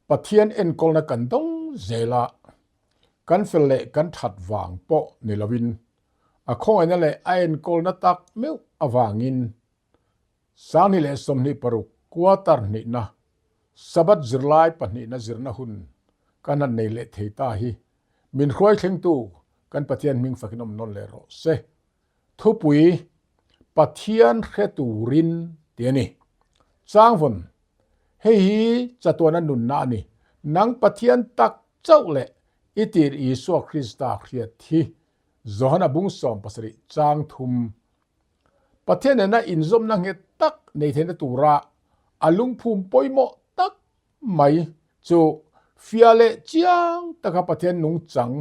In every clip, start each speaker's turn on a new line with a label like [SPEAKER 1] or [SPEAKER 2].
[SPEAKER 1] Pathian enkawlna kan dawng zel a, kan fel leh kan that vang pawh ni loin a khawngaihna leh a enkawlna tak meuh avangin 2026 quarter hnihna Sabbath zirlai pahnihna zirna hun kan han nei leh thei ta hi min hruai thlengtu kan Pathian hming fakin awm nawn leh rawh se. Thupui Pathian hre turin ti a ni. Changvawn, Hei hi chatuana nunna a ni. Nang Pathian tak chauh leh i tir Isua Krista hriat hi Johana bung 17 chang thum. Pathian nena inzawmna nghet tak nei theihna tura a lungphum pawimawh tak mai chu fiah leh chiang taka Pathian nungchang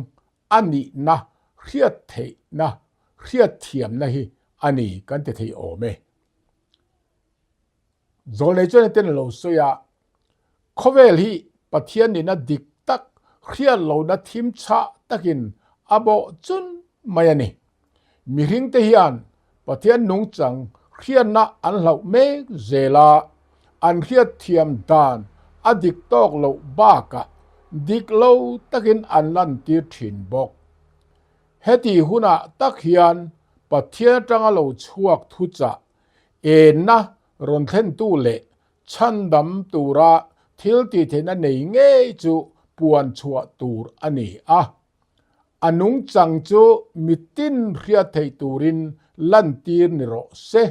[SPEAKER 1] a nihna hriat theihna, hriat thiamna hi a ni kan ti thei awm e. Zawlnei chuan hetiang a lo sawi a, Khawvel hi Pathian nihna dik tak hriat lohna thim chhah takin a bawh chun mai a ni. Mihringte hian Pathian nungchang hriatna an hlauh mek zel a, an hriatthiam dan a dik tawk loh bakah dik lo takin an lantir thin bawk. Heti hunah tak hian Pathian atanga lo chhuak thuchah enna rawn thlentu leh chhandam tura thil tihtheihna nei ngei chu puan chhuah tur a ni a. A nungchang chu mitin hriat theih turin lantir ni rawh se.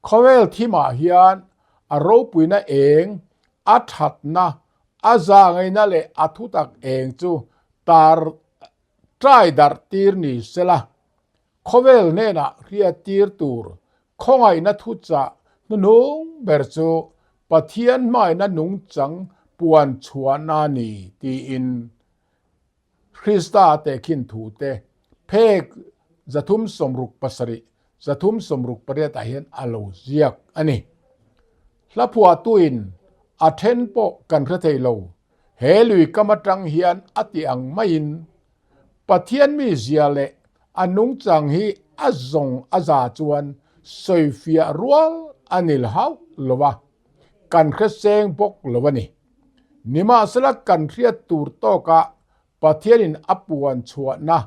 [SPEAKER 1] Khawvel thimah hian a ropuina eng, a thatna, a zangaihna leh a thutak eng chu tar tai darh tir ni sela. Khawvel hnenah hriattir tur khawngaihna thuchah hnuhnung ber chu Pathian hmaina nungchang puan chhuahna a ni tiin Krista tehkhin thute phek 367, 368 ah hian a lo ziak a ni. Hla phuahtuin a then pawh kan hre thei lo, he lui kam atang hian a ti ang maiin Pathian mizia leh a nungchang hi a zawng a za chuan sawifiah rual a nil hauh lo a, kan hre seng bawk lo a ni. Nimahsela kan hriat tur tawkah Pathianin a puan chhuahna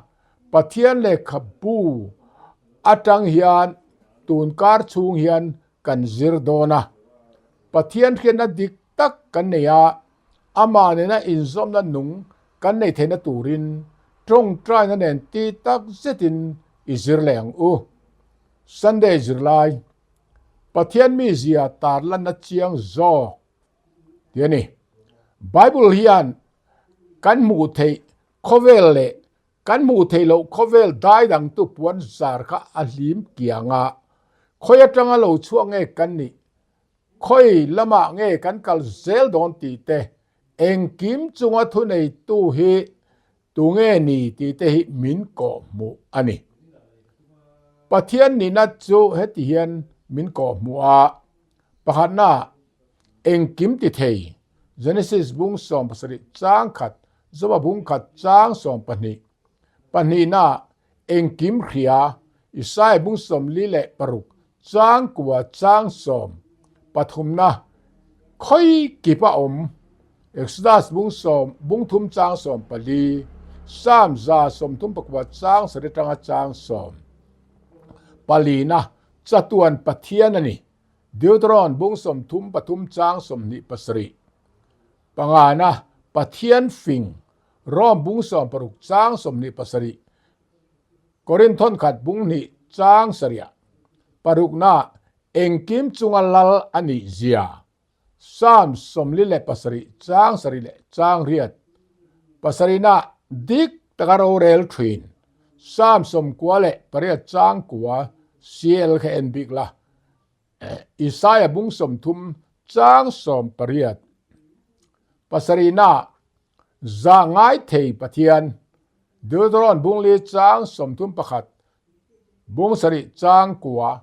[SPEAKER 1] Pathian lehkhabu atang hian tunkar chhung hian kan zir dawn a. Pathian hriatna dik tak kan nei a, amah nena inzawmna nung kan nei theihna turin tawngtaina nen ti tak zetin i zir leh ang u. Sunday zirlai, Pathian mizia tarlanna chiang zawk tih a ni. Bible hian kan hmuh theih khawvel leh kan hmuh theih loh khawvel dai dangtu puan zar kha a hlim kiang a, khawi atanga lo chhuak nge kan nih, khawi lamah nge kan kal zel dawn tih te, engkim chunga thuneitu hi tunge ni tih te hi min kawhhmuh a ni. Pathian nihna chu heti hian min kawhhmuh a, pakhatna Engkim ti thei, Genesis bung 70 chang khat, Joba bung khat chang 12. Pahnihna, engkim hria, Isaiah bung 46 chang kua chang sawm. Pathumna, khawi kip a awm, Exodus bung sawm bung thum chang 14, Psalm 139 chang sarih atanga chang sawm. Palina, chatuan Pathian a ni. Deuteron bung 33 chang 27. Pangana, Pathian fing, Rom bung 60 chang 27. Korinthon khat bung hnih chang sarih. Parukna, engkim chunga lal a nih zia. Psalm 47 chang sarih leh chang riat. Pasarihna, dik taka rorel thin. Psalm 98 chang kua CL kha en bik la. Isaiah bung 30 chang 18. Pasarihna, za ngai thei Pathian. Deuteron bung li chang 31 bung sarih chang kua.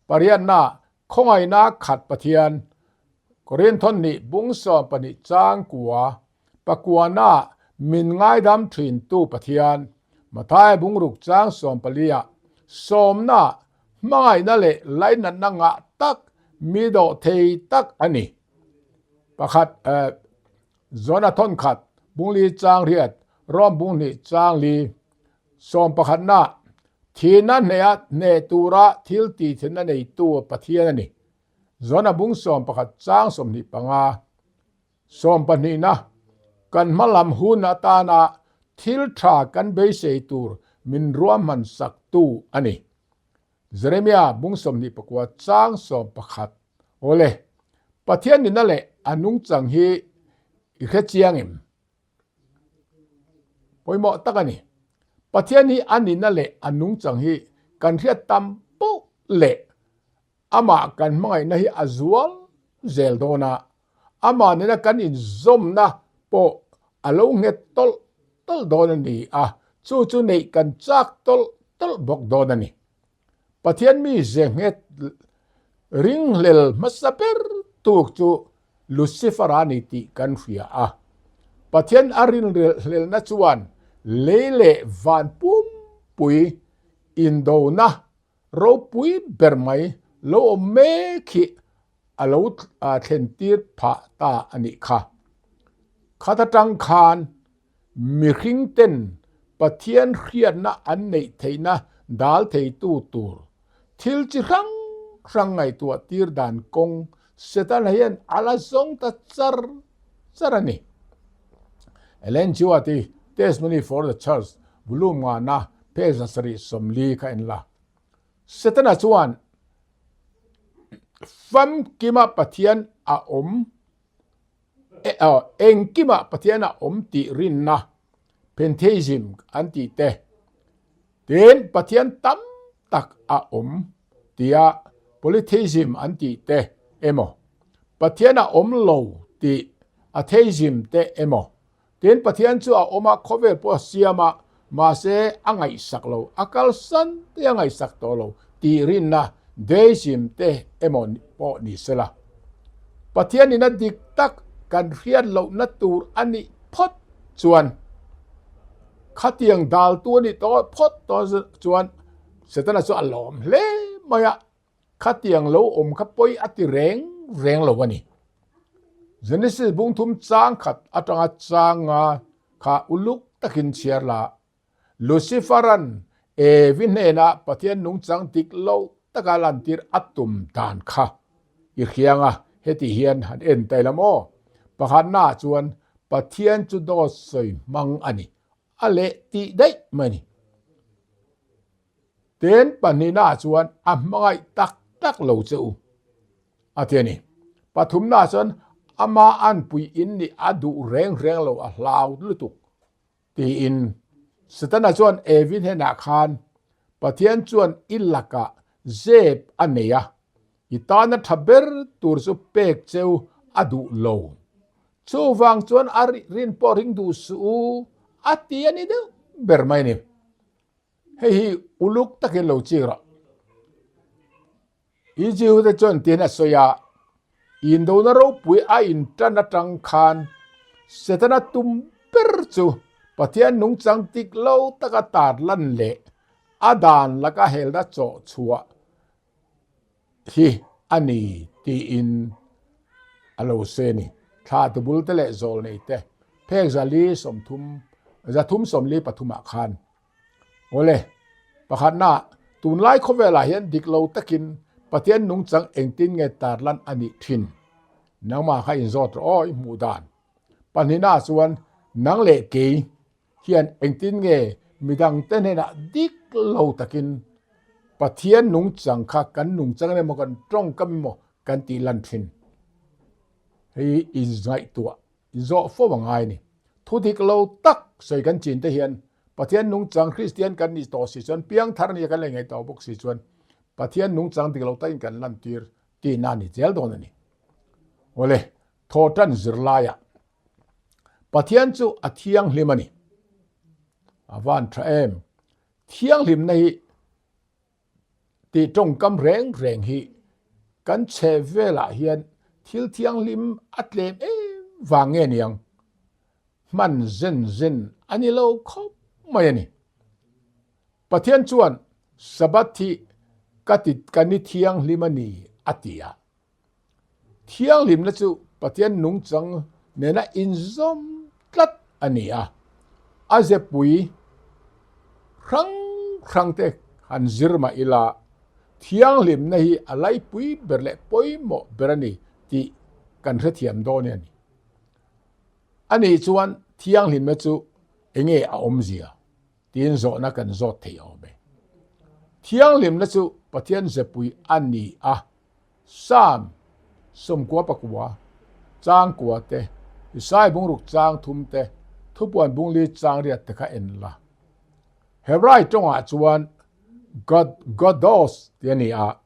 [SPEAKER 1] Pariatna, khawngaihna khat Pathian. Korinthon hnih bung 12 chang kua. Pakuana, min ngaidam thin tu Pathian. Matthai bung ruk chang 14 ah sawmna, hmangaihna leh lainatna ngah tak mi dawh thei tak a ni. Pakhat. Jona thawnkhat, bungli chang riat, Rom bunghnih chang li. Sawmpakhatna, Thihna hneha hneh tura thil tihtheihna neitu Pathian a ni. Jona bung 11 chang 25. Sawmpahnihna, Kan hma lam hun atana thil tha kan beisei tur min ruahman saktu a ni. Jeremia bung 29 chang 11 Awle, Pathian nihna leh a nungchang hi i hre chiang em? Pawimawh tak a ni. Pathian hi a nihna leh a nungchang hi kan hriat tam poh leh amah kan hmangaihna hi a zual zel dawn a, amah nena kan inzawmna pawh a lo nghet tawlh tawlh dawn a ni a, chu chu neih kan chak tawlh tawlh bawk dawn a ni. Pathian mi ze nghet ringhlel hmasa ber tuk chu Lucifer a ni tih kan hria a. Pathian a rinhlelna chuan lei leh van pumpui indona ropui ber mai lo awm mek hi a lo thlen tir phah ta a nih kha. Khat atang khan mihring ten Pathian hriatna an neih theihna dal theitu tur thil chi hrang hrang ngaihtuah tir dan kawng Setana hian a la zawng ta char char a ni. Ellen G. White i Testimony for the Church volume ngana page 740 kha en la. Setana chuan famkima Pathian a awm engkima Pathian a awm tih rinna Pantheism an tih te tin Pathian tam tak a awm tia Polytheism an tih te emaw Pathian a awm lo tih Atheism te emaw Tin, Pathian chu a awm a, khawvel pawh a siam a, mahse a ngaihsak lo, a kalsan te a ngaihsak tawh lo tih rinna deism te emaw pawh ni sela. Pathianin a dik tak kan hriat lohna tur a nih phawt chuan khatiang daltu a nih tawh phawt tawh chuan Setana chu a lawm hle mai a. Khatiang lo awm kha pawi a ti reng reng lo a ni. Genesis bung thum chang khat atanga changa kha uluk takin chhiar la. Lucifer-a'n Evi hnenah Pathian nungchang dik lo taka lantir a tum dan kha i hriang a, heti hian han en ta ila maw? Pakhatnaah chuan Pathian chu dawt sawi hmang a ni, a leh tih daih mai a ni. Ten pahnihnaah chuan a hmangaih tak tak lo che u, a ti a ni. Pathumnaah chuan ama anpui in nih a duh reng reng lo, a hlau lutuk, tiin Setana chuan Evi hnenah khan, Pathian chuan i lakah zep a nei a, i tana tha ber tur chu pek cheu a duh lo. Chuvang chuan a rin pawh ring duh suh u, a ti a ni deuh ber mai a ni. Hei hi uluk takin lo chik rawh. Ijihu te chuan tiin a sawi a, Indona ropui a intan atang khan Setana tum ber chu Pathian nungchang tik lo taka tar lan leh a dan laka helna chawh chhuah hi a ni tiin a lo sawi a ni. Thla tubul te leh zawl nei te phek zali sawmthum zathum sawmli pathumah khan awle pakhatna tunlai khawvelah hian dik lo takin Pathian nungchang engtin nge tarlan a nih thin nangmah kha inzawt rawh aw i hmuh dan pahnihna chuan nang leh kei hian engtin nge midangte hnenah dik lo takin Pathian nungchang kha kan nungchang emaw kan tawngkam emaw kan tih lan thin. Hei inngaihtuah zawh fo a ngai a ni. Thu dik lo tak sawi kan chin te hian Pathian nungchang Kristian kan nih tawh si chuan piangthar nia kan la ngaihtuah bawk si chuan Pathian nungchang dik lo takin kan lantir tihna a ni zel dawn a ni. Awle, thawhtan zirlaiah Pathian chu a thianghlim a ni. A van tha em. Thianghlimna hi tih tawngkam reng reng hi kan chhe velah hian thil thianghlim a tlem em vang nge niang hman zen zen a ni lo khawp mai a ni. Pathian chuan Sabbath hi ka ti ka ni thianghlim a ni a ti a. Thianghlimna chu Pathian nungchang nena inzawm tlat a ni a. A zepui hrang hrangte han zir mah ila, thianghlimna hi a laipui ber leh pawimawh ber a ni tih kan hrethiam dawn a ni. A nih chuan thianghlimna chu enge a awmzia tiin zawhna kan zawt thei awm e. Thianghlimna chu Pathian zepui a ni a, Psalm 90 pakua chang kua te, Isai bungruk chang thum te, Thupuan bungli chang riat te kha en la. Hebrai tawngah chuan God, Godos tih a ni a,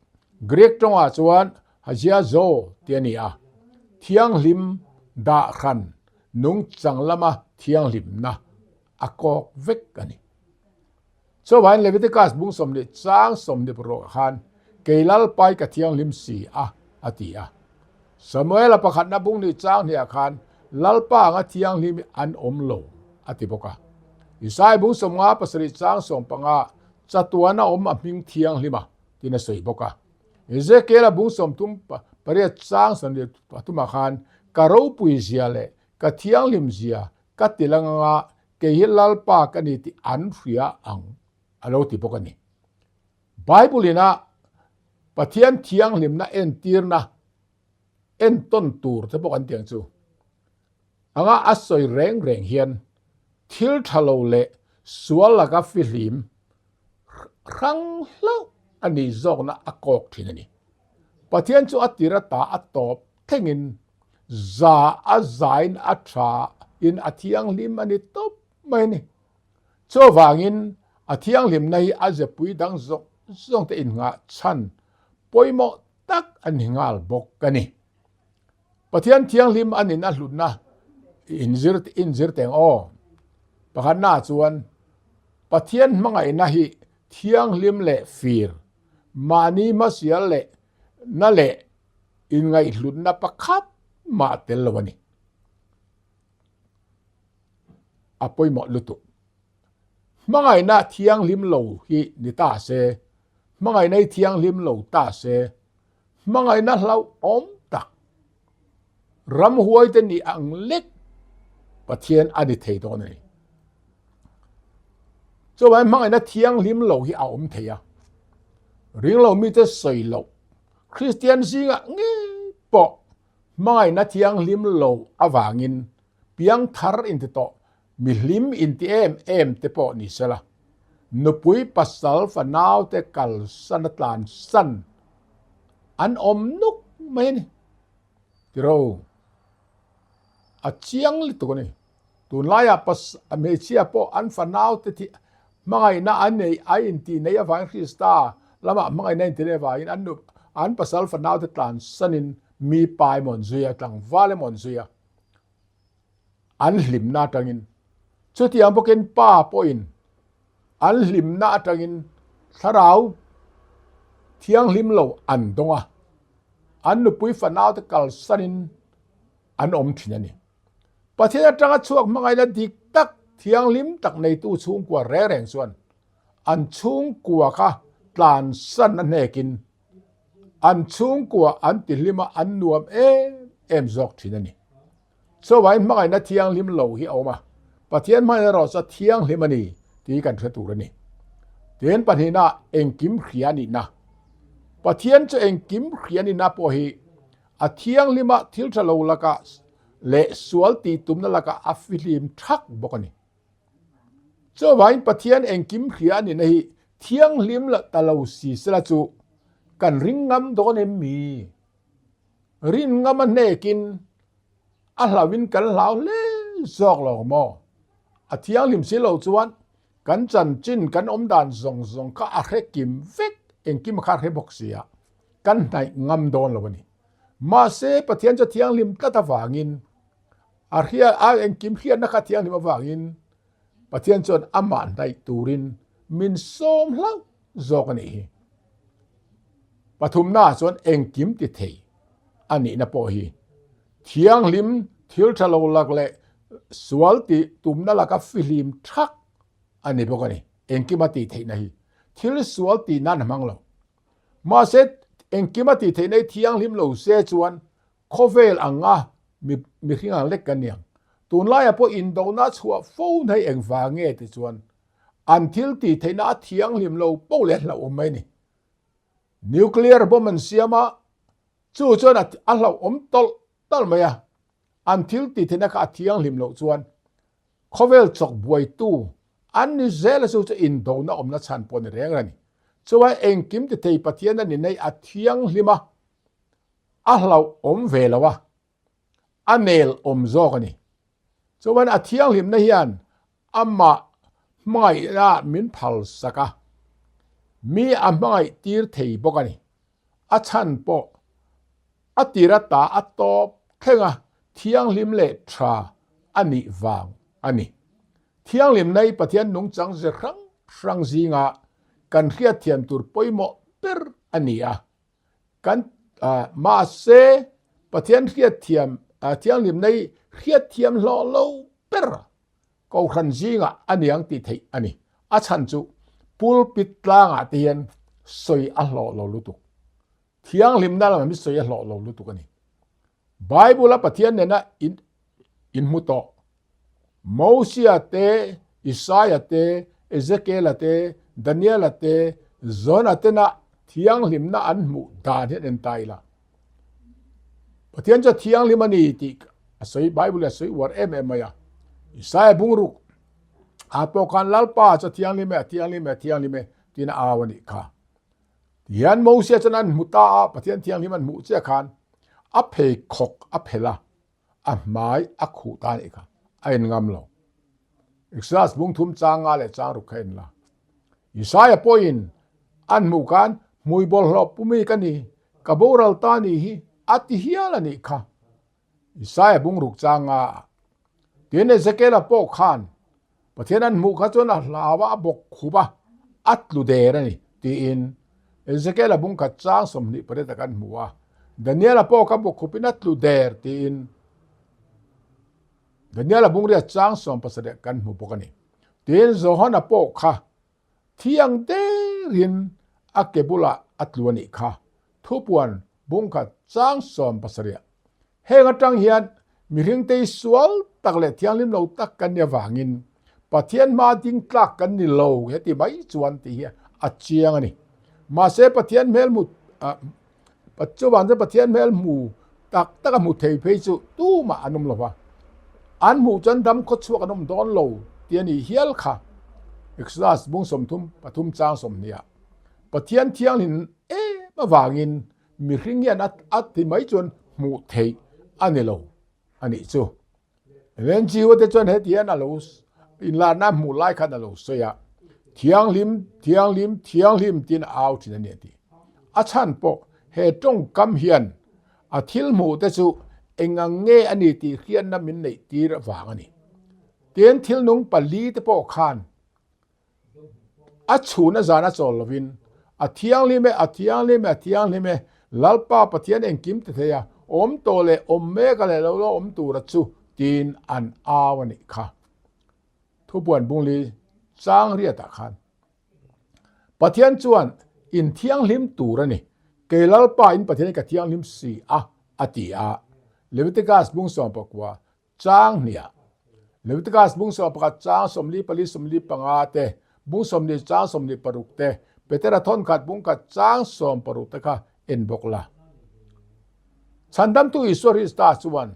[SPEAKER 1] Greek tawngah chuan Hagiazo tih a ni a, thianghlim dah hran nungchang lama thianghlimna a kawk vek a ni. Chuvangin Leviticus bung 20 chang 20 rawh khan kei Lalpai ka thianghlim si a, a ti a. Samuela pakhatna bung nih chang hniah khan Lalpa anga thianghlim hi an awm lo, a ti bawk a. Isai bung 50 pasarih chang 15 chatuan a awm a hming thianghlim a, tiin a sawi bawk a. Ezekiel-a bung 38 chang 23 ah khan ka ropui zia leh ka thianghlim zia ka ti lang anga kei hi Lalpa ka ni tih an hria ang a lo ti bawk a ni. Bible ina Pathian thianghlimna entirna entawn tur te pawh kan ti ang chu. Anga a sawi reng reng hian thil tha lo leh sual laka fihlim hrang hlauh a nih zawkna a kawk thin a ni. Pathian chu a tir ata a tawp thlengin za a zain a tha in a thianghlim a ni tawp mai a ni. Chuvangin a thianghlimna hi a zepui dang zawng zawng te innghah chhan pawimawh tak a ni nghal bawk a ni. Pathian thianghlim a nin a hlutna inzir inzir teng aw. Pakhatna chuan Pathian hmangaihna hi thianghlim leh fir, mahni hmasial leh na leh inngaihhlutna pakhat mah tel lo a ni. A pawimawh lutuk. Hmangaihna thianghlim lo hi ni ta se, hmangaihna hi thianghlim lo ta se, hmangaihna hlauhawm tak ramhuaite nih ang lek Pathian a ni thei dawn a ni. Chuvangin hmangaihna thianghlim lo hi a awm thei a. Ringlo mite sawi loh Kristian zingah ngei pawh hmangaihna thianghlim lo avangin piangthar inti tawh mihlim inti em em te pawh ni sela, nupui pasal fanau te kalsan a tlansan an awm nuk mai a ni. Tiro a chiang lutuk a ni. Tunlaiah pas hmeichhia pawh an fanau te thi hmangaihna an nei a intih nei avangin Krista lamah hmangaihna intih nei avangin an nu an pasal fanau te tlansanin mi pa emaw an zui a, tlangval emaw an zui a, an hlimna atangin chutiang bawkin pa pawhin an hlimna atangin thlarau thianghlim lo an dawng a, an nupui fanau te kalsanin an awm thin a ni. Pathian atanga chhuak hmangaihna dik tak, thianghlim tak neitu chhungkua reng reng chuan an chhungkua kha tlansan a hnekin an chhungkua an tihlim a, an nuam em em zawk thin a ni. Chuvangin hmangaihna thianghlim lo hi a awm a, Pathian hmangaihna erawh chu a thianghlim a ni tih hi kan hre tur a ni. Tin, pahnihna, engkim hria nihna. Pathian chu engkim hria nihna pawh hi A thianghlima thil tha lo lakah leh sual tih tumna lakah a fihlim thak bawk a ni. Chuvangin Pathian engkim hria a nihna hi thianghlim ta lo si sela chu kan ring ngam dawn em mi? Rin ngam a hnekin a hlauhin kan hlau hle zawk lo maw? A thianghlim si lo chuan kan chanchin kan awm dan zawng zawng kha a hre kim vek, engkim kha a hre bawk si a. Kan hnaih ngam dawn lo a ni. Mahse, Pathian chu thianghlim tlat avangin, a hria, a engkim hriatna kha thianghlim avangin Pathian chuan amah hnaih turin min sawm hlauh zawk a nih hi. Pathumnaah chuan engkim ti thei a nihna pawh hi thianghlim thil tha lo lak leh sual tih tumna laka fihlim thak a ni bawk a ni. Engkima tih theihna hi thil sual tih nan a hmang lo. Mahse, engkim a tih theih nei thianghlim lo se chuan khawvel anga Mi mihring ang lek kan ni ang. Tunlaiah pawh indona chhuah fo na hi engvang nge ti chuan an thil tih theihna a thianghlim lo poh leh a hlauhawm mai a ni. Nuclear bomb an siam a, chu chuan a hlauhawm tawlh tawlh mai a. An thil tih theihna kha a thianghlim loh chuan khawvel chawk buaitu an ni zel a, chu chu indona awmna chhan pawh a ni reng reng a ni. Chuan engkim ti thei Pathian a ni nei a thianghlim a, a hlauhawm ve lo a, a nel awm zawk a ni. Chuan a thianghlimna hian amah hmangaihna min phal sak a, mi a hmangaih tir thei bawk a ni. A chhan pawh a tir ata a tawp thleng a, thianghlim leh tha a nih vang a ni. Thianghlimna hi Pathian nungchang ze hrang hrang zinga kan hriatthiam tur pawimawh ber a ni a. Kan mahse Pathian hriatthiam thianghlimna hi hriatthiam hlawh lo ber Kohhran zingah a niang tih theih a ni. A chhan chu pulpit tlangah te hian sawi a hlawh lo lutuk. Thianghlimna lam hi sawi a hlawh lo lutuk a ni. Bible-a Pathian nena in inhmu tawh Mosia te, Isaia te, Ezekiela te, Daniela te, Jona tena thianghlimna an hmuh dan hian en ta ila. Pathian chu a thianghlim a ni tih a sawi, Bible a sawi uar em em mai a. Isaia bungruk ah pawh khan Lalpa chu a thianghlim e, a thianghlim e, a thianghlim e tiin a au a nih kha. Tihian Mosia chuan an hmu ta a, Pathian thianghlim an hmuh chiah khan a pheikhawk a phelh a, a hmai a khuh ta a nih kha, a en ngam lo. Exodus bung thum chang nga leh chang ruk kha en la. Isaia pawhin an hmuh khan hmui bawlhhlawh pumi ka ni, ka boral ta ni hi a ti hial a nih kha. Isaia bung ruk chang nga ah. Tin Ezekiela pawh khan Pathian an hmuh kha chuan a hlau a, a bawk khup a, a tlu der a ni tiin Ezekiela bung khat chang 28 ah kan hmu a. Daniela pawh kha bawk khupin a tlu der tiin Daniela bung riat chang 17 ah kan hmu bawk a ni. Tin Johana pawh kha Thiang derin a ke bulah a tlu a nih kha. Thupuan bungkhat chang 70. Heng atang hian mihringte hi sual tak leh thianghlim lo tak kan ni avangin Pathian hma ding tlak kan ni lo heti mai chuan tih hi a chiang a ni. Mahse Pathian hmel hmu Chuvang chuan Pathian hmel hmu tak tak a hmu thei phei chu tumah an awm lo va, an hmuh chuan dam khawchhuak an awm dawn lo tih a nih hial kha. Exodus bung 33 chang 20 ah Pathian thianghlim em avangin mihring hian a ti mai chuan hmuh theih a ni lo a nih chu. NGO te chuan heti hian a lo inlarna hmuh lai khan a lo sawi a, thianghlim, thianghlim, thianghlim tiin a au thin a ni a ti. A chhan pawh he tawngkam hian a thil hmuh te chu engang nge a ni tih hriatna min neih tir avang a ni. Tin, thil nung pali te pawh khan A chhun a zan a chawl lovin, A thianghlim e, a thianghlim e, a thianghlim e, Lalpa Pathian engkim ti thei a, awm tawh leh awm mek a leh lo la awm tura chu, tiin an au a nih kha. Thupuan bungli chang riatah khan Pathian chuan, In thianghlim tur a ni, kei Lalpa in Pathian hi ka thianghlim si a, a ti a. Leviticus bung 19 Chang hniah Leviticus bung 11 chang 44 45 te, bung 20 chang 26 te, Petera thawnkhat bung khat chang 16 te kha en bawk la. Chhandamtu Isua Krista chuan,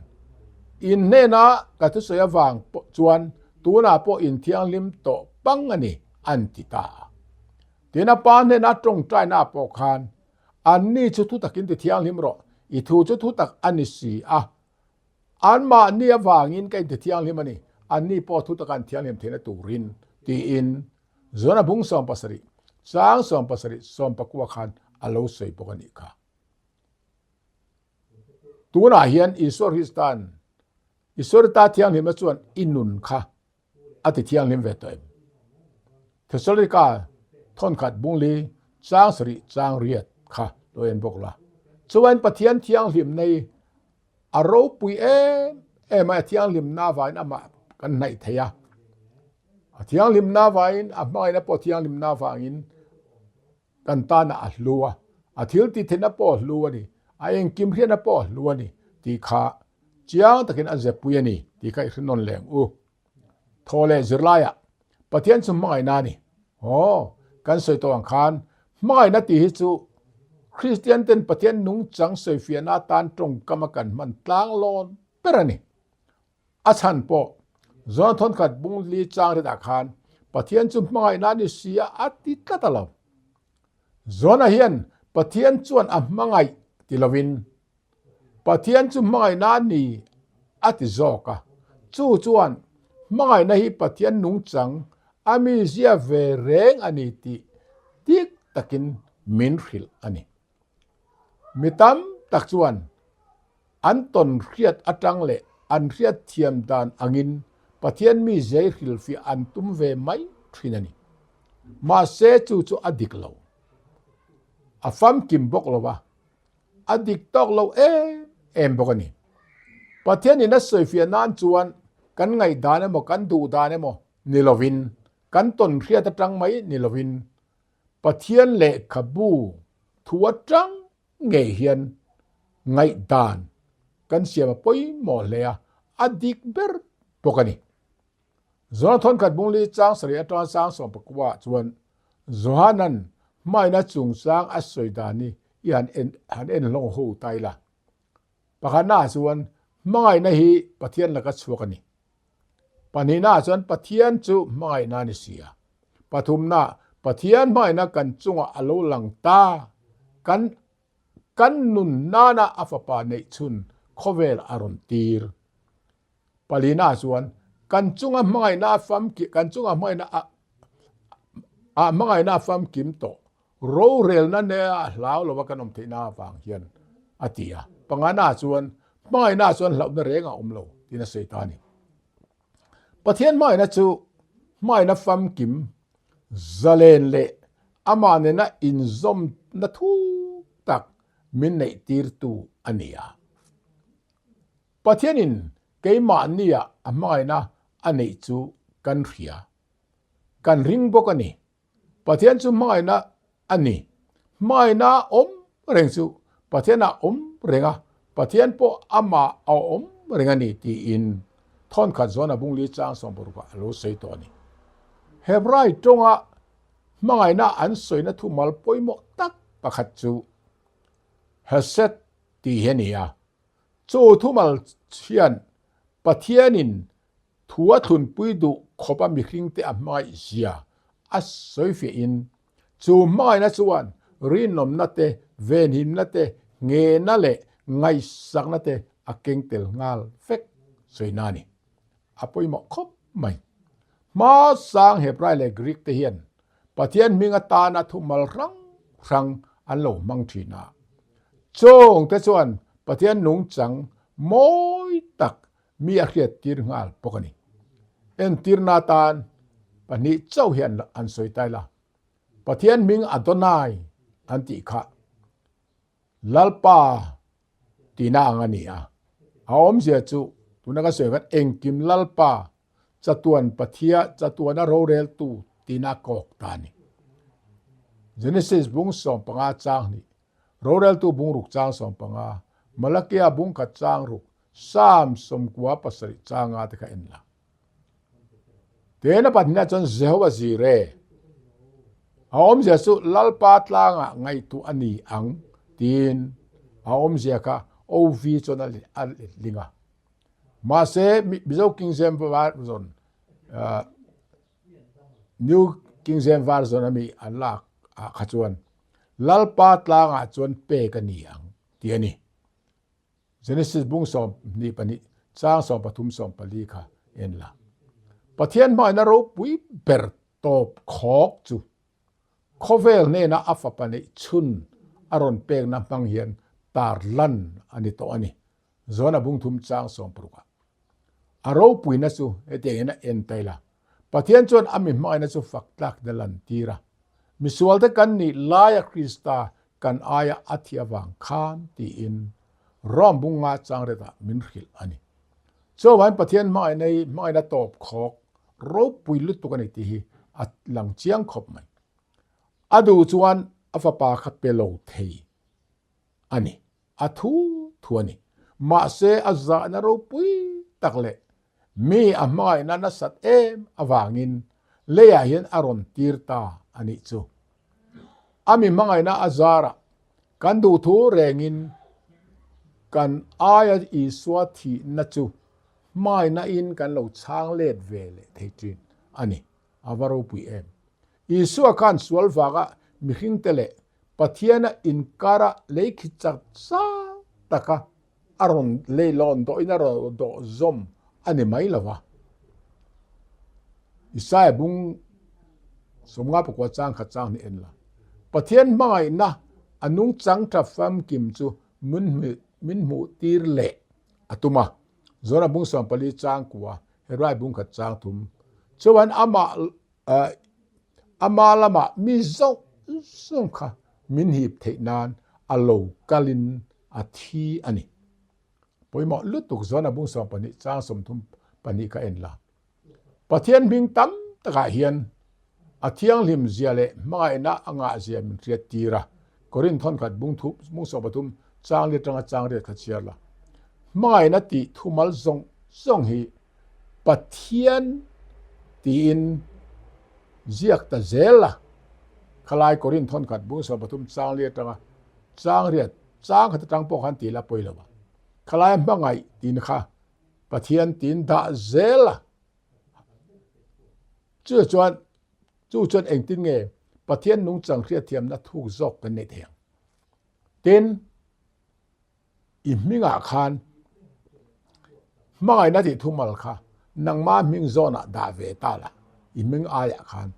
[SPEAKER 1] In hnena ka thusawi avang chuan tunah pawh in thianghlim tawh pang a ni, an ti ta a. Tin a Pa hnena tawngtaina pawh khan, Anni chu thutakin ti thianghlim rawh, i thu chu thutak a ni si a, Anmahni avangin ka intithianghlim a ni, anni pawh thu taka an thianghlim theihna turin, tiin Jona bung 70, chang 70, 19 khan a lo sawi bawk a nih kha. Tunah hian Isua Krista'n Isua ta thianghlimna chuan i nun kha a ti thianghlim ve tawh em? Thesalonika thawnkhat bungli chang sarih chang riat kha lo en bawk la. Chuan Pathian thianghlimna hi a ropui em em a, a thianghlimna avangin amah kan hnaih thei a. A thianghlimna avangin a hmangaihna pawh thianghlimna avangin Kan tanah a hlu a, a thil ti theihna pawh a hlu a ni, a engkim hriatna pawh a hlu a ni tih kha. Chiang takin a zepui a ni tih kha i hre nawn leng u. Thaw leh zirlaiah Pathian chu hmangaihna a ni. Aw, kan sawi tawh ang khan hmangaihna tih hi chu Kristian ten Pathian nungchang sawifiahna atan tawngkam a kan hman tlang lawn ber a ni. A chhan pawh John thawnkhat bung li chang ritah khan Pathian chu hmangaihna a ni si a a ti tlat a lo. John-a hian Pathian chuan a hmangaih ti lovin Pathian chu hmangaihna a ni a ti zawk a, chu chuan hmangaihna hi Pathian nungchang a mizia ve reng a ni tih dik takin min hrilh a ni. Mi tam tak chuan an tawn hriat atang leh an hriat thiam dan angin Pathian mizia hi hrilhfiah an tum ve mai thin a ni. Mahse chu chu a dik lo. A famkim bawk lo va. A dik tawk lo em em bawk a ni. Pathianin a sawifiah nan chuan kan ngaihdan emaw kan duhdan emaw ni lovin, kan tawn hriat atang mai ni lovin Pathian lehkhabu thu atang ngei hian ngaihdan kan siam a pawimawh hle a, a dik ber bawk a ni. Johana thawnkhat bungli chang sarih atanga chang 14 ah chuan Johana'n hmaina chungchang a sawi dan hi i han en han en hlawng ho ta ila. Pakhatna ah chuan hmangaihna hi Pathian laka chhuak a ni. Pahnihna ah chuan Pathian chu hmangaihna a ni si a. Pathumna ah Pathian hmangaihna kan chungah a lo lang ta kan kan nun nana a fapa neihchhun khawvel a rawn tir. Palina chuan kan chunga hmangaihna a famkim kan chunga hmangaihna a a hmangaihna a famkim tawh rorelna ne a hlau lova kan awm theihna avang hian a ti a. Pangana chuan hmangaihna chuan hlauhna reng a awm lo tiin a sawi ta a ni. Pathian hmangaihna chu hmangaihna famkim zalen leh amah nena inzawmna thuk tak min neih tirtu a ni a. Pathianin keimahnia a hmangaihna a neih chu kan hria. Kan ring bawk a ni. Pathian chu hmangaihna a ni. Hmangaihna awm reng chu Pathianah awm reng a, Pathian pawh amah a awm reng a ni tiin thawnkhat zawn a bungli chang 16 ah a lo sawi tawh a ni. Hebrai tawnga hmangaihna an sawina thumal pawimawh tak pakhat chu Hesed tih hi a ni a. Chu thumal hian Pathianin thu a thlunpui duh khawpa mihringte a hmangaih zia a sawi fiahin, chu hmangaihna chuan rinawmna te, venhimna te, nghehna leh ngaihsakna te a keng tel nghal vek sawina a ni. A pawimawh khawp mai. Hmasang Hebrai leh Greek te hian Pathian hming atana thumal hrang hrang an lo hmang thin a. Chawngte chuan Pathian nungchang mawi tak mi a hriattir nghal bawk a ni. Entirna atan pahnih chauh hi an sawi ta ila. Pathian hming Adonai an tih kha Lalpa tihna ang a ni a. A awmzia chu tuna kan sawi khan engkim Lalpa Chatuan Pathia chatuana roreltu tina kawk ta a ni. Genesis bung 15 chang hnih, Roreltu bung ruk chang 15, Malakia bung khat chang ruk, Psalm 97 changa te kha en la. Tena pahnihna chuan Jehova Jireh. A awmzia chu Lalpa tlangah ngaihtuah a ni ang tiin a awmzia kha OV chuan a letling a. Mahse Mizo King James Version New King James Version ami an lak ah kha chuan Lalpa tlangah chuan pek a ni ang tih a ni. Genesis bung 22 chang 13 14 kha en la. Pathian hmangaihna ropui ber tawp khawk chu khawvel hnena a fapa neih chhun a rawn pekna hmang hian tarlan a ni tawh a ni. Zona bung thum chang 60 ah. A ropuina chu hetiang hian a en ta ila. Pathian chuan a mi hmangaihna chu fak tlak na lan tir a. Misualte kan nih laia Krista kan aia a thi avang khan tiin Rome bung nga chang retah min hrilh a ni. Chuvangin Pathian hmangaihna hi hmangaihna tawp khawk ropui lutuk a ni tih hi a lang chiang khawp mai. A duh chuan a fapa kha pe lo thei a ni. A thu thu a ni. Mahse a zahna ropui tak leh mi a hmangaihna nasat em avangin leiah hian a rawn tir ta a nih chu. A mi hmangaihna a zarah kan duhthu rengin kan aia Isua thihna chu hmaina in kan lo chhang let ve leh thei thin a ni. A va ropui em! Isua khan sual vanga mihringte leh Pathiana inkara leikhi chak zau taka a rawn leilawn dawhin a rawn dawh zawm a ni mai lo va. Isaiah bung 59 chang khat chang hi en la. Pathian hmangaihna a nungchang tha famkim chu min hmuh tir leh a tum a. Zona bung 14 chang kua, Herai bung khat chang thum chuan amah Ama lamah mi zawng zawng kha min hip theih nan a lo kalin a thi a ni. Pawimawh lutuk zawn a bung 12 chang 32 kha en la. Pathian hming tam takah hian a thianghlim zia leh hmangaihna a ngah zia min hriat tir a. Korinth thawnkhat bung thu bung 13 chang li atanga chang riat kha chhiar la. Hmangaihna tih thumal zawng zawng hi Pathian tiin ziak ta zel a, khalai Korinth thawnkhat bung 13 chang li atanga chang riat chang khat atang pawh khan ti la pawi lo a, khalai hmangaih tiin kha Pathian tiin dah zel a, chu chuan chu chuan engtin nge Pathian nungchang hriatthiamna thuk zawk kan neih thei ang? Tin. I hmingah khan hmangaihna tih thumal kha nangma hming zawnah dah ve ta la, i hming aiah khan.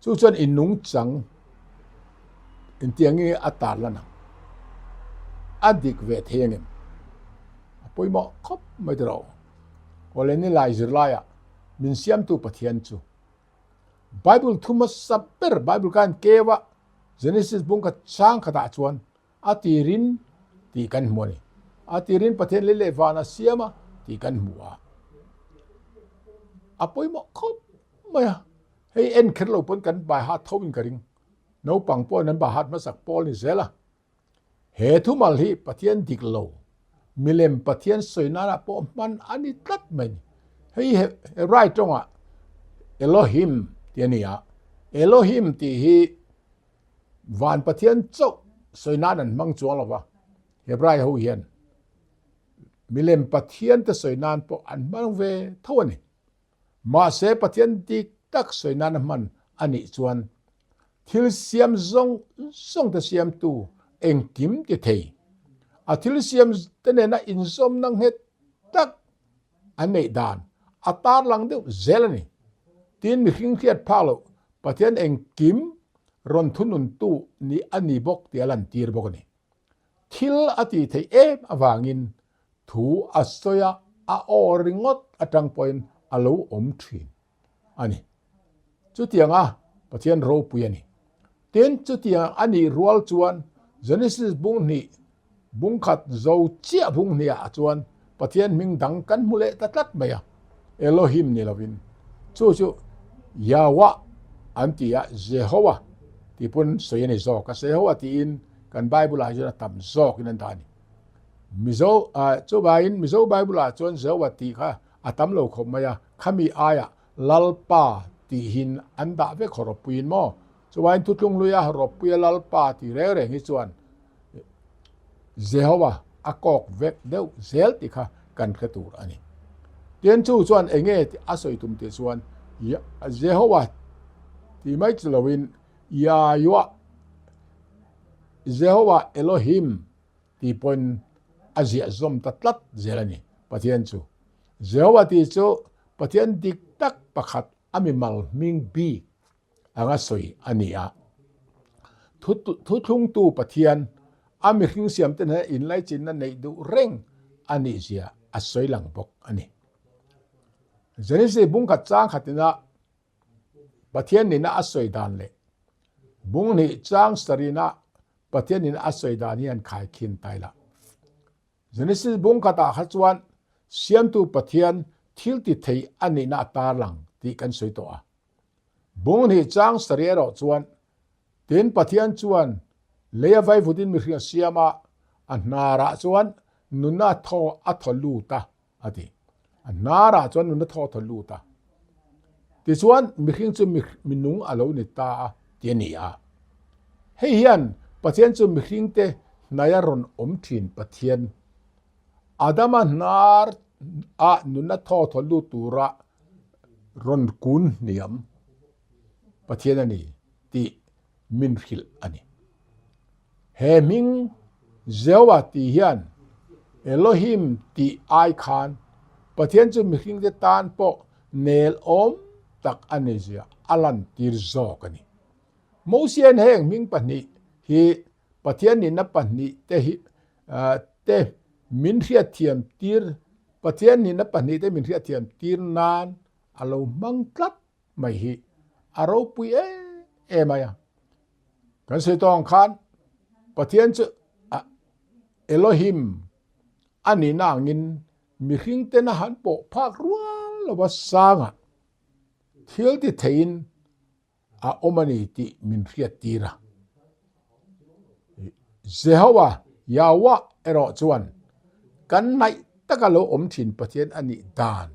[SPEAKER 1] Chu chuan i nungchang intiang nge a tar lan ang? A dik ve thei angem? A pawimawh khawp mai tawh. Awle nilai zirlaiah min siamtu Pathian chu Bible thu hmasa ber Bible khan keu a, Genesis bung kha chang khatah chuan A tirin tih kan hmu a ni. A tirin Pathian lei leh van a siam a tih kan hmu a. A pawimawh khawp mai a. Hei en kher lo pawn kan bai hat tho in ka ring. Naupang pawhin an bai hat hmasak pawl ni zel a. He thumal hi Pathian dik lo, milem Pathian sawi nana pawh hman a ni tlat mai ni. Hei Hebrai tawngah Elohim tih a ni a. Elohim tih hi Van Pathian chauh sawi nan an hmang chuang lo va, Hebrai ho hian milem Pathian te sawi nan pawh an hmang ve tho a ni. Mahse Pathian dik tak sawi nan a hman a nih chuan thil siam zawng zawng te siamtu engkim ti thei, a thil siam te nena inzawmna nghet tak an neih dan a tarlang deuh zel a ni. Tin, mihring hriat phak loh Pathian engkim rawn thununtu nih a ni bawk tih a lantir bawk a ni. Thil a tih theih em avangin thu a sawi a, a aw ringawt atang pawhin a lo awm thin a ni. Chutianga Pathian ropui a ni. Tin, chutiang a nih rual chuan Genesis bung hnih bung khat zo chiah bung hniah chuan Pathian hming dang kan hmu leh ta tlat mai a, Elohim ni lovin. Chu chu Yahweh an ti a, Jehovah tih pawn sawi a ni zawk a, Jehovah tiin kan Bible ah hian a tam zawkin an dah a ni. Mizo, chuvangin Mizo Bible ah chuan Jehovah tih kha a tam lo khawp mai a, khami aiah Lalpa tihin an dah vek hawrawppuiin maw? Chuvangin Thuthlung Hluia hawrawppuia Lalpa tih reng reng hi chuan Jehovah a kawk vek deuh zel tih kha kan hre tur a ni. Tin, chu chuan eng nge a sawi tum tih chuan Jehovah tih mai chu loin Yahweh, Jehovah Elohim tih pawhin a ziah zawm ta tlat zel a ni Pathian chu. Jehovah tih chu Pathian dik tak pakhat a mimal hming bik anga sawi a ni a. Thuthlungtu Pathian a mihring siamte nena inlaichinna neih duh reng a nih zia a sawi lang bawk a ni. Genesis bung khat chang khatina Pathian nihna a sawi dan leh bung hnih chang sarihna Pathian nihna a sawi dan hi an khaikhin tai la. Genesis bung khatah kha chuan Siamtu Pathian thil ti thei a nihna a tarlang tih kan sawi tawh a. Bung hnih chang sarih erawh chuan tin Pathian chuan lei a vaivutin mihring a siam a, a hnarah chuan nunna thaw a thaw lut a, a ti. A hnarah chuan nunna thaw a thaw lut a. Tichuan, mihring chu mi nung a lo ni ta a, ti a ni a. Hei hian Pathian chu mihringte hnaia rawn awm thin Pathian, Adama hnar ah nunna thaw thaw lut tura rawn kun hniam Pathian a ni tih min hrilh a ni. He hming Jehovah tih hian Elohim tih ai khan Pathian chu mihringte tan pawh nel awm tak a ni zia a lantir zawk a ni. Mosian heng hming pahnih hi Pathian nihna pahnih te hi te min hriatthiam tir Pathian nihna pahnih te min hriatthiam tir nan a lo hmang tlat mai hi a ropui em em mai a. Kan sawi tawh ang khan Pathian chu Elohim a nihna angin mihring tena han pawh phak rual lova sangah thil ti theiin a awm a ni tih min hriattir a. Jehovah, Yahweh, erawh chuan kan hnaih taka lo awm thin Pathian a nih dan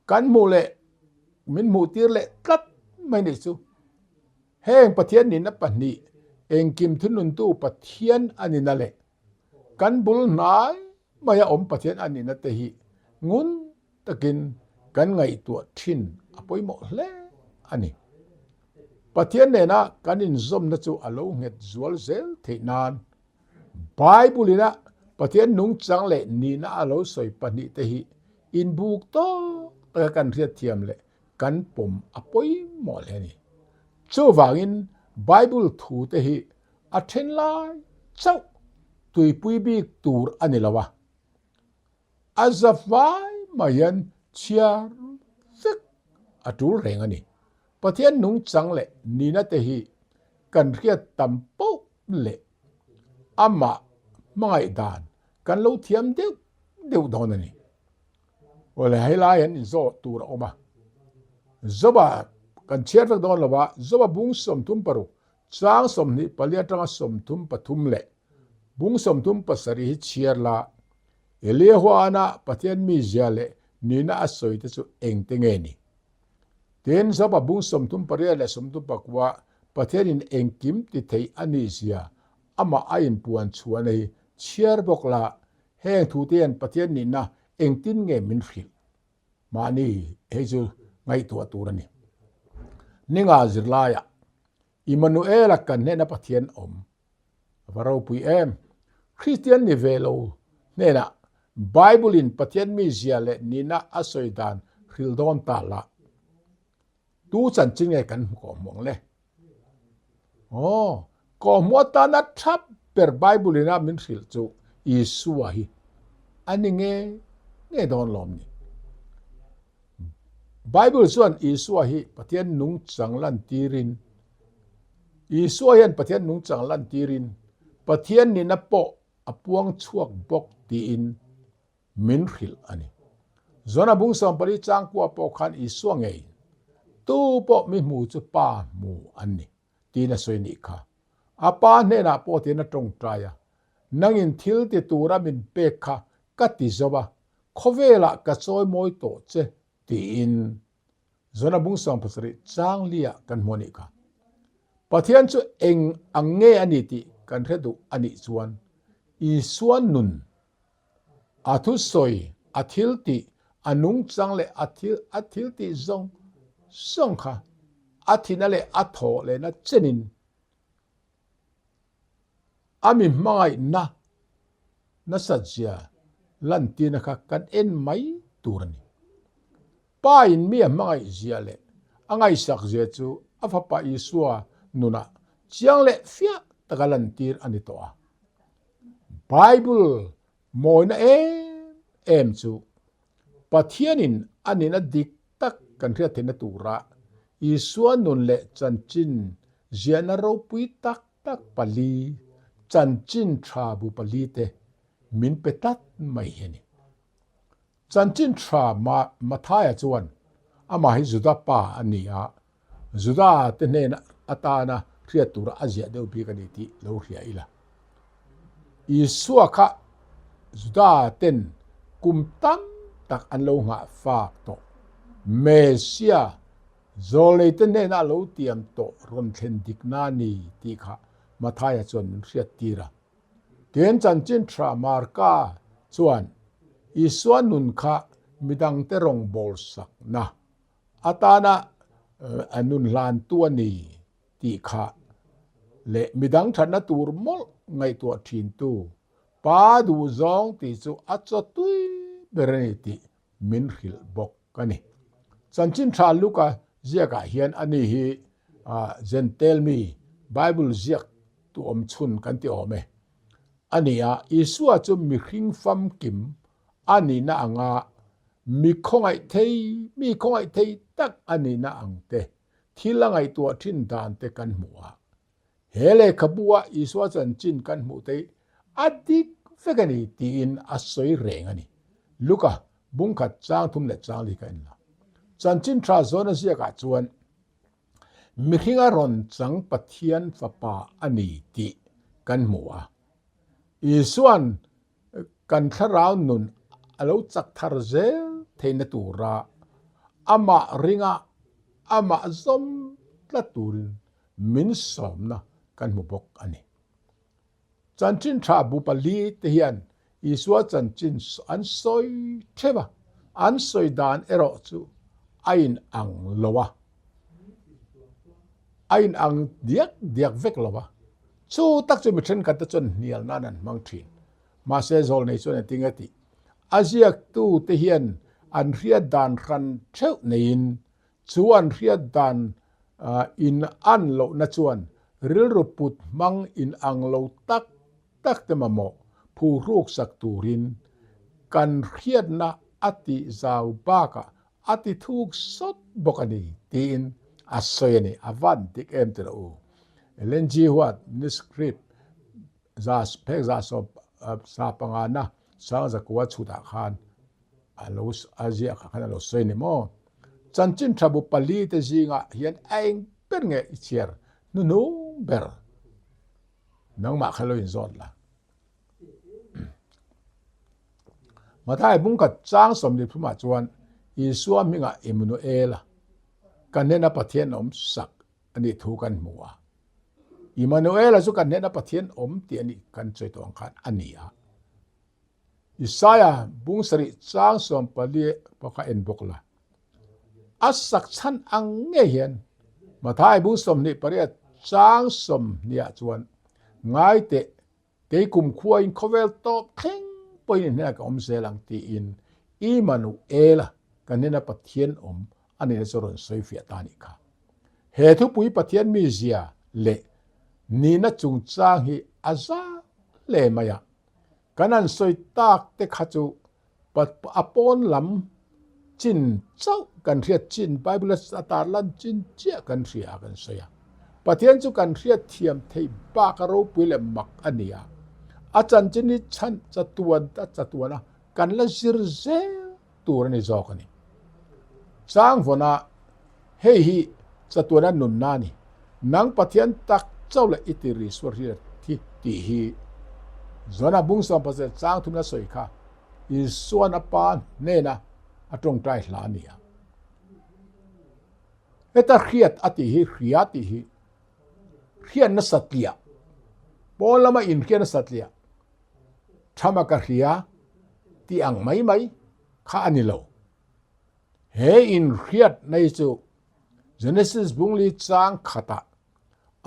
[SPEAKER 1] kan hmuh leh min hmuhtir leh tlat mai nih chu. Heng Pathian nihna pahnih engkim thununtu Pathian a nihna leh kan bul hnai maia awm Pathian a nihna te hi ngun takin kan ngaihtuah thin a pawimawh hle a ni. Pathian nena kan inzawmna chu a lo nghet zual zel theih nan Bible ina Pathian nungchang leh nihna a lo sawi pahnihte hi inbuk tawk taka kan hriatthiam leh kan pawm a pawimawh hle a ni. Chuvangin Bible thute hi a then lai chauh tuipui bik tur a ni lo a, a za fai mai hian chhiar vek a tul reng a ni. Pathian nungchang leh nihna te hi kan hriat tam poh leh amah hmangaih dan kan lo thiam deuh deuh dawn a ni. Awle helai hian inzawh tur a awm a, Joba kan chhiar vek dawn lo a, Joba bung 36 chang 24 atanga 33 leh bung 37 hi chhiar la, Eliahuana Pathian mizia leh nihna a sawi te chu engte nge ni? Tin, Joba bung 38 leh 34 Pathianin engkim ti thei a nihzia amah a inpuan chhuahna hi chhiar bawk la, heng thute hian Pathian nihna engtin nge min hrilh? Mahni hei chu ngaihtuah tur a ni. Ninga zirlaiah Immanuela kan hnena Pathian awm a va ropui em! Kristian ni ve lo hnenah Bible in Pathian mizia leh nihna a sawi dan hrilh dawn ta la, tu chanchin nge kan hmu kawhhmuh ang le? Aw, kawhhmuh atana tha ber Bible ina min hrilh chu Isua hi a ni nge nge dawn lawm ni? Bible chuan Isua hi Pathian nungchang lantirin Isua hian Pathian nungchang lantirin Pathian nihna pawh a puang chhuak bawk tiin min hrilh a ni. Zona bung 14 changkua pawh khan Isua ngeiin tu pawh mi hmu chu Pa hmu an ni tiin a sawi nih kha. A Pa hnenah pawh tiin a tawngtai a, Nangin thil ti tura min pek kha ka ti zo a, khawvelah ka chawi mawi tawh che tiin Zona bung 17 chang liah kan hmu a nih kha. Pathian chu eng ang nge a ni tih kan hre duh a nih chuan Isua nun, a thusawi, a thil tih, a nungchang leh a thil a thil tih zawng zawng kha a thina leh a thawh lehna chenin A mi hmangaihna nasat zia lantirna kha kan en mai tur a ni. Pa in mi a hmangaih zia leh a ngaihsak zia chu a fapa Isua nunah chiang leh fiah taka lantir a ni tawh a. Bible mawina em em chu Pathianin a nihna dik tak kan hriat theihna tura Isua nun leh chanchin ziahna ropui tak tak pali, chanchin tha bu pali te min pe tlat mai hi a ni. Chanchin tha Mathaia chuan amah hi Juda pa a ni a, Juda te hnen atana hriat tura a ziah deuh bik a ni tih lo hria ila. Isua kha. Juda ten kum tam tak an lo nghah fak tawh. Messia zawlneite hnenah lo tiam tawh rawn thlen dikna a ni tih kha Mathaia chuan min hriattir a. Tin, chanchin tha Marka chuan Isua nun kha midangte rawngbâwl sakna atana a nun hlantu a ni tih kha leh midang thatna tur mawlh ngaihtuah thintu Pa duhzawng tih chu a chaw tui ber a ni tih min hrilh bawk a ni. Chanchin tha Luka ziakah hian ani hi Jentail mi Bible ziak tu awm chhun kan ti awm e. A ni a, Isua chu mihring famkim a nihna anga mi khawngaih thei, mi khawngaih thei tak a nihna ang te, thil a ngaihtuah thin dan te kan hmu a. He lehkhabu-a Isua chanchin kan hmuh te hi a dik vek a ni tiin a sawi reng a ni. Luka bungkhat chang thum leh chang li ka en la. Chanchin tha zawna ziakah chuan mihringa rawn chang Pathian Fapa a ni tih kan hmu a. Isua'n kan thlarau nun a lo chak thar zel theihna tura amah ringa amah zawm tlat turin min sawmna kan hmu bawk a ni. Chanchin tha bu pali te hian Isua chanchin an sawi theuh a, an sawi dan erawh chu a inang lo a, a inang diak diak vek lo a. Chu tak chu mi thenkhat te chuan hnial nan an hmang thin. Mahse zawlnei chuan engtin nge tih? A ziaktu te hian an hriat dan hran theuh neiin chu an hriat dan in an lohna chuan rilru put hmang inang lo tak tak te mamawh phuhruk sak turin kan hriatna a tih zau bakah a ti thuk sawt bawk a ni tiin a sawi a ni. A van dik em ti rawh u. Ellen G. White manuscript za phek za sawm sa pangana Sangzakua chhutah khan a lo a ziah kha khan a lo sawi a ni maw? Chanchin tha bu pali te zingah hian a eng ber nge i chhiar hnuhnung ber? Nangmah kha lo inzawt la. Mathai bungkhat chang 30 thumah chuan Isua hmingah Immanuela kan hnena Pathian awm sak a nih thu kan hmu a. Immanuela chu kan hnena Pathian awm tih a nih kan sawi tawh ang khan a ni a. Isaiah bung sarih chang 14 pawh kha en bawk la. A sak chhan ang ngei hian Mathai bung 28 chang 20 ah chuan ngai teh kei kumkhua in khawvel tawp thleng pawhin i hnenah ka awm zel ang tiin Immanuela kan hnena Pathian awm a nihna chu rawn sawi fiah ta a nih kha. He thupui Pathian mizia leh nihna chungchang hi a zang hle mai a. Kan han sawi tak te kha chu a pawn lam chin chauh kan hriat chin, Bible a tar lan chin chiah kan hria a kan sawi a. Pathian chu kan hriat thiam theih bak a ropui leh mak a ni a. A chanchin hi chhan chatuan a chatuan a kan la zir zel tur a ni zawk a ni. Changvawna hei hi chatuana nunna a ni. Nang Pathian tak chauh leh i ti ri sual hriat hi tih hi Jona bung 17 chang thumna sawi kha Isuan a pa hnena a tawngtai hla a ni a. Heta hriat a tih hi hria tih hi hriatna satliah pawn lama inhriatna satliah thama ka hria tih ang mai mai kha a ni lo. He inhriatna hi chu Genesis bungli chang khatah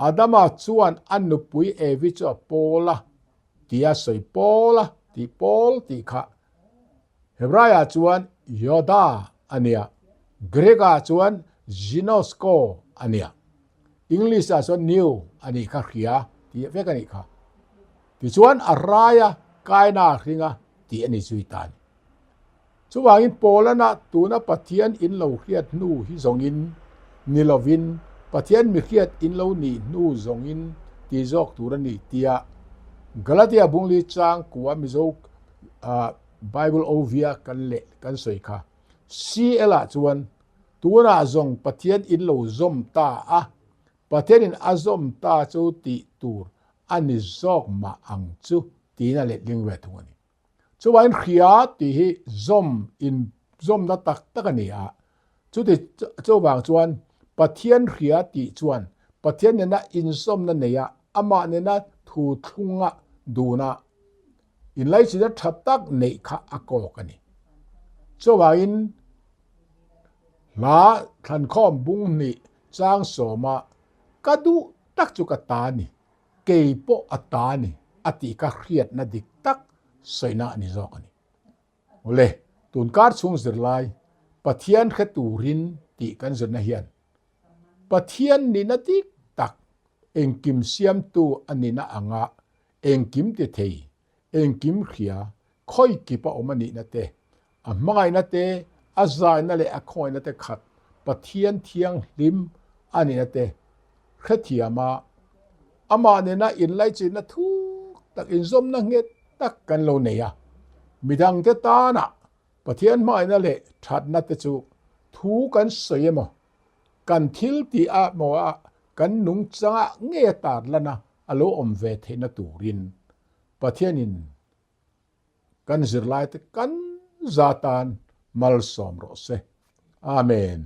[SPEAKER 1] Adama chuan a nupui Evi chu a pawl a tia sawi pawl a tih pawl tih kha Hebraiah chuan Yoda a nia, Greek-ah chuan Ginosko a nia, English-ah chuan new a nih kha hria tih vek a nih kha. Tichuan a raia Kaina hringa tih a ni zui ta a ni. Chuvangin Paulana tuna Pathian in lo hriat hnu hi zawngin ni lovin Pathian mi hriat in lo nih hnu zawngin ti zawk tur a ni tia Galatia bungli chang kua Mizo Bible OV-a kan leh kan sawi kha CL ah chuan tunah zawng Pathian in lo zawm ta a, Pathianin a zawm ta chu tih tur a ni zawk mah ang chu tiin a letling ve thung a ni. Chuvain hria tih hi zawm in zawmna tak tak a ni a. Chuti chuvang chuan Pathian hria tih chuan Pathian nena inzawmna neia amah nena thu thlunga duna inlaichinna tha tak neih kha a kawk a ni. Chuvangin hla thlankhawm bung hnih chang sawma ka duh tak chu ka ta ni, kei pawh a ta ni a tih kha hriatna dik tak sawina a ni zawk a ni. Awle, tunkar chhung zirlai Pathian hre turin tih kan zirna hian Pathian nihna dik tak engkim siamtu a nihna anga engkim ti thei, engkim hria, khawi kip a awm a nihna te, a hmangaihna te, a zaina leh a khawngaihna te khat Pathian thianghlim a nihna te hrethiam a, amah nena inlaichinna thuk tak inzawmna nghet tak kan lo nei a. Midangte tana Pathian hmangaihna leh thatna te chu thu kan sawi emaw, kan thil tih a maw a kan nungchangah ngei a tarlan a, a lo awm ve theihna turin Pathianin kan zirlaite kan za tan malsawm rawh se. Amen.